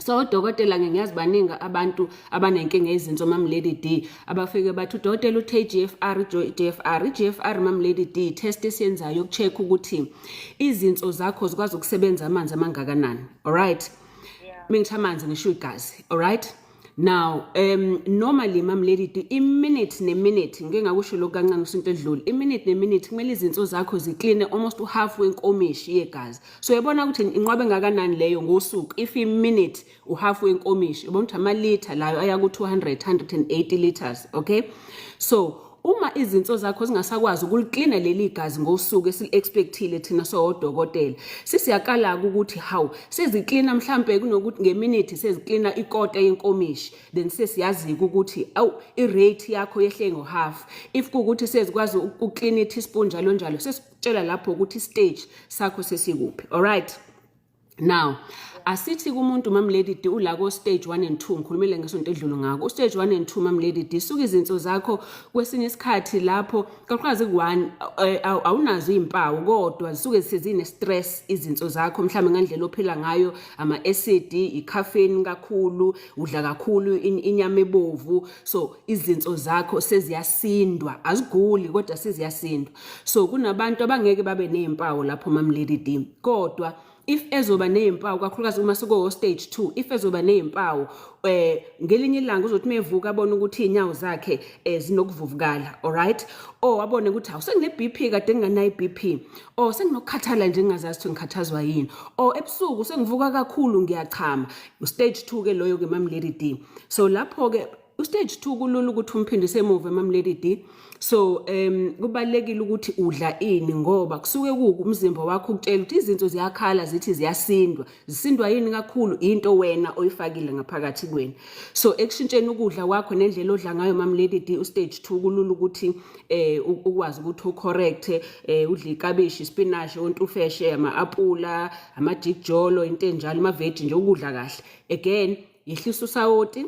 So odokotela, ngiyazi baningi abantu abanenkinga yezinso, Mam Lady D, abafike bathi udokotela uthe GFR, GFR, GFR. Mam Lady D, test esiyenzayo yokucheck ukuthi izinso zakho zikwazi ukusebenza amanzi amangakanani, alright? Yeah. Mingithi amanzi, ngisho igazi, alright? Now, normally, Mam Lady D, i-minute ne-minute, ngike ngakusho lokhu kancane kusinto edlule, i-minute ne-minute kumele izinso zakho zikline almost uhalf wenkomishi yegazi. So uyabona ukuthi inqwaba engakanani leyo ngosuku. If i-minute uhalf wenkomishi, ubona ukuthi amalitha layo aya ku-200 180 liters, okay? So uma izinso zakho zingasakwazi ukuliklina leli gazi ngosuku esili-expectile thina sowodokotela, sesiyakala-ke ukuthi hawu, seziklina mhlampe kunokuthi ngeminithi seziklina ikota yenkomishi, then sesiyazi-ke ukuthi awu, i-rate yakho yehle ngo-half. If kuwukuthi sezikwazi ukuklina i-teaspoon, njalo njalo, sesitshela lapho ukuthi i-stage sakho sesikuphi, alright? Now asithi kumuntu, Mam Lady D, ula ko stage 1 and 2, ngikhulumile ngesonto edlule ngako u-stage 1 and 2. Mam Lady D, suka izinso zakho kwesinye isikhathi lapho kakhulukazi ku-1 awunazo iy'mpawu, kodwa zisuke sezine stress izinso zakho, mhlawumbe ngandlela ophila ngayo, ama-acid, i-caffeine kakhulu, udla kakhulu inyama ebovu. So izinso zakho seziyasindwa, aziguli kodwa seziyasindwa. So kunabantu abangeke babe ney'mpawu lapho, Mam Lady D, kodwa if ezoba ney'mpawu, kakhulukazi uma sekuwo stage 2, if ezoba ney'mpawu, ngelinye ilanga uzothi mevuka abone ukuthi iy'nyawo zakhe zinokuvuvukala, alright? Or abone ukuthi hawu, sengine BP kade nginganayo i-BP, or senginokukhathala nje ngingazazi ukuthi ngikhathazwa yini, or ebusuku sengivuka kakhulu ngiyachama. Stage 2 ke loyo ke, Mam Lady D. So lapho ke ustage 2 kulula ukuthi umphindise emuva, Mam Lady D. So kubalekile ukuthi udla ini, ngoba kusuke kuwumzimba wakho ukutshela ukuthi izinto ziyakhala, zithi ziyasindwa. Zisindwa yini kakhulu? Into wena oyifakile ngaphakathi kwena. So ekushintsheni ukudla kwakho nendlela odla ngayo, Mam Lady D, ustage 2 kulula ukuthi ukwazi ukuthi ucorrect, udle ikabishi, spinach, ontufeshe, ama-apula, amajikijolo, into enjalo, ama-veg nje, ukudla kahle. Again, yehlisa usawoti,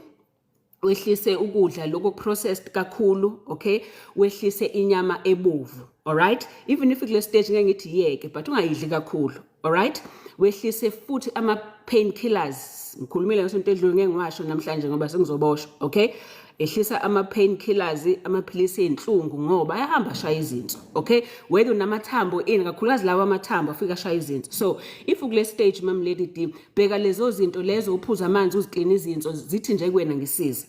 wehlise ukudla lokho processed kakhulu, okay? Wehlise inyama ebovu, alright? Even if kule stage ngeke ngithi yeke, but ungayidli kakhulu, alright? Wehlise futhi ama painkillers. Ngikhulumile ngesonto edlule, ngeke ngiwasho namhlanje ngoba sengizoboshwa, okay? Ehlisa ama painkillers, amaphilisi enhlungu, ngoba ayahamba ashaya izinso, okay? Whether unamathambo ini, kakhulukazi lawa amathambo afika ashaya izinso. So if ukule stage, Mam Lady D, bheka lezo zinto lezo, uphuza amanzi, uziklina izinso, zithi nje kuwena ngisize.